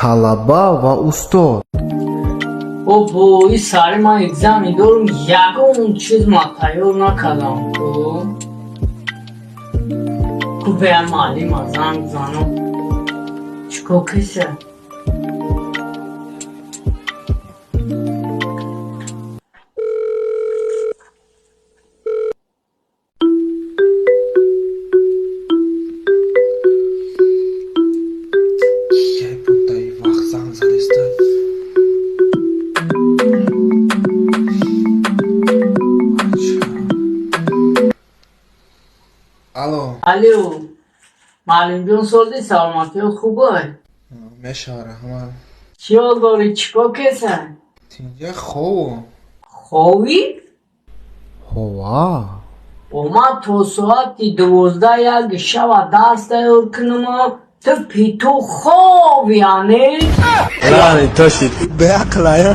Талаба ва устод. Обо, и сари ман экзамен дорум, ягон чиз ма тайёр накардам ку. Ку бея муаллима занг занам. Чӣ кор киса? Кияй будай вақт занг задеста? Алло. Алло. Муаллимҷон, сози, саломатиёт хубай? Мешава, раҳмат. Чӣ ҳол дорӣ, чӣ кор кеса? Тинҷа, хову. Ховӣ? Ҳова. Омад то соати 12 як шава дарс тайёр кунумо, ту питу хови, ане? Беақлая.